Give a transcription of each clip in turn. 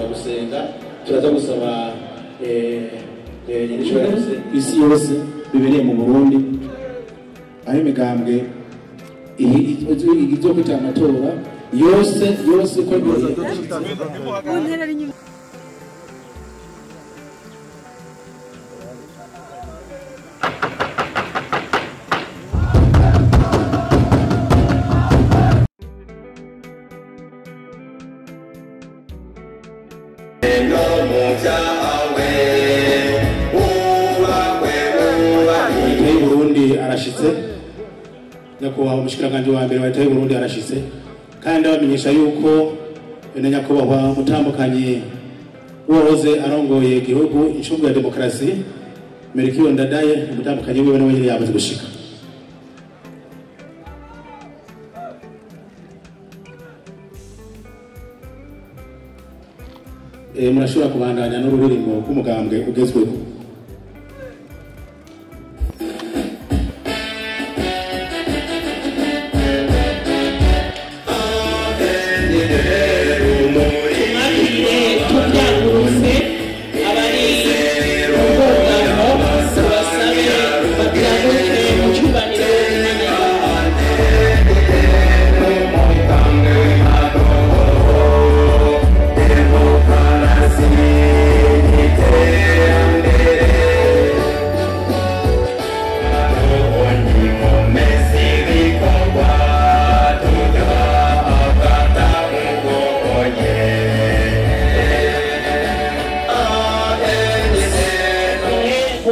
Gusenga turaza gusaba isi yose bibereye mu Burundi aho imigambwe izokwita amatora yose yose ko arashitse. Nyakubahwa umushikiranganje wa mbere wa leta y'u Burundi arashitse, kandi abamenyesha yuko na nyakubahwa mutambukanyi uwahoze arongoye igihugu incungu ya demokarasi Melchior Ndadaye, umutambukanyi wiwe nawe nyene yamaze gushika. Murashobora kubandanya n'ururirimbo rw'umugambwe ugezweho.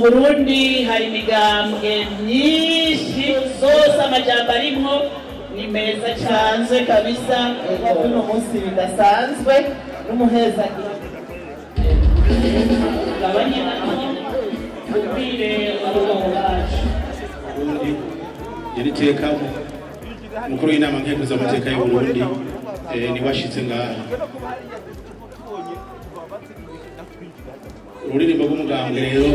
Burundi hari imigambwe myinshi zose amajambo arimwo ni meza canze kabisa. Uno munsi bidasanzwe n'umuheza tubwire abagabo bacu. Yari teka mukuru w'inama nkenguzamateka y'u Burundi ni washitse ngaha. Ururirimbo rw'umugambwe rero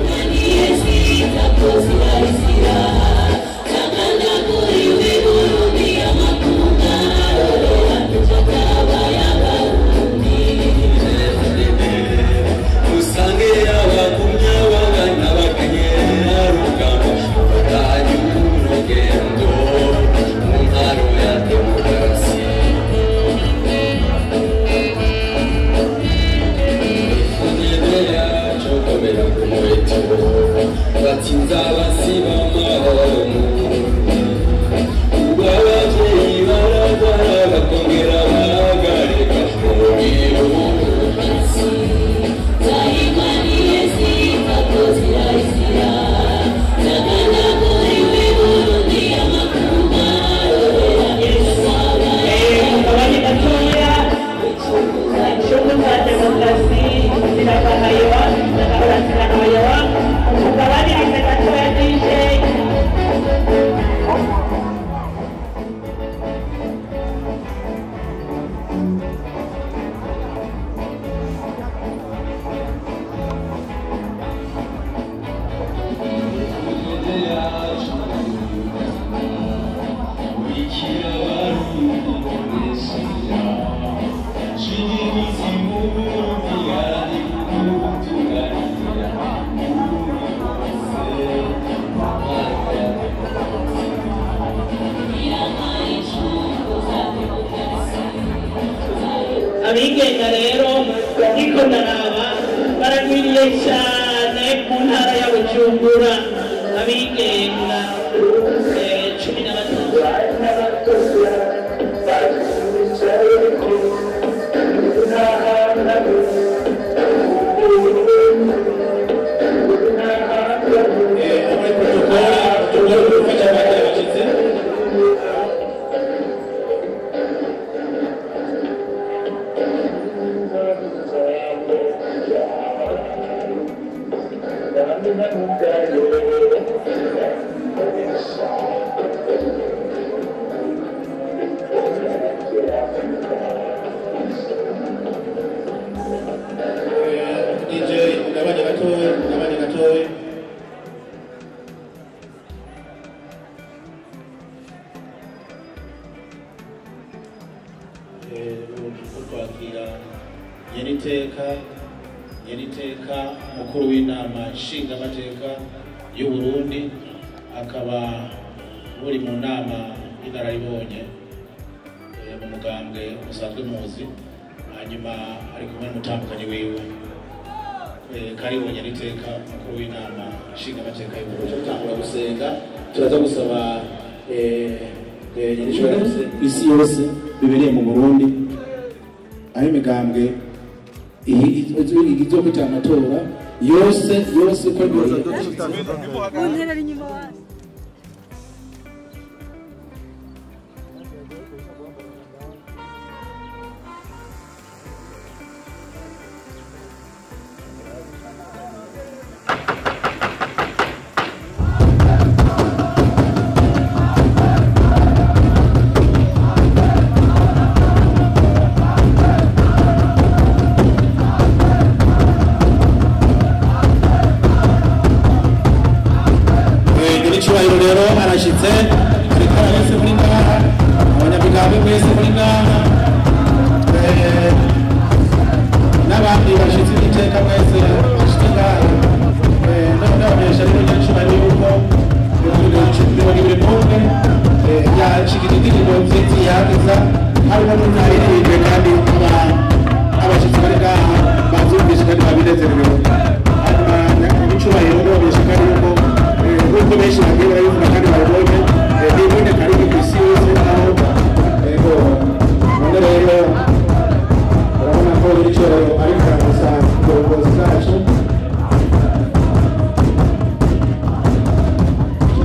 abigenga rero ndiko ndaraba baragwiriye cyane mu ntara ya Bujumbura, abigenga 13. Amateka, nyeniteka mukuru w'inama nshingamateka y'u Burundi, akaba buri mu nama y'inararibonye mu mugambwe musanzwe muzi, hanyuma ari kumwe n'umutambukanyi wiwe. Karibu nyeniteka mukuru w'inama nshingamateka y'u Burundi. Tutangura gusenga, turaza gusaba isi yose bibereye mu Burundi, aho imigambwe izo kwita amatora yose yose ko rero arashitse ariko arabese muri ngaha, abanyamigambi mwese muri ngaha, n'abandi bashitse iteka mwese bashitse ngaha. Ndabamenyesha rero nyacubahiro yuko 2021 yashikije indirimbo nziza yagiza, harimo n'inzaririmbwe, kandi abashitsi bari ngaha bavyumvise kandi babinezerewe. Hanyuma nyacubahiro ndabamenyesha kandi yuko nk'uko benshi bagiye barabivuga kandi babibonye, n'iboneka riri ku isi yose, aho ego none rero urabona ko nyir'icyubahiro ariko aragusa ubuyobozi bwacu,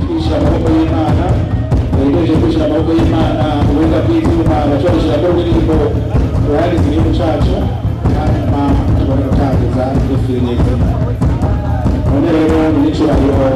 twishyira amaboko y'Imana, twegereje kwishyira amaboko y'Imana mu buhinga bw'ivyuma, bacoresheje ko rw'indirimbo ruhayagiza igihugu cacu, hanyuma tubone gutangiza défilé. None rero nyir'icyubahiro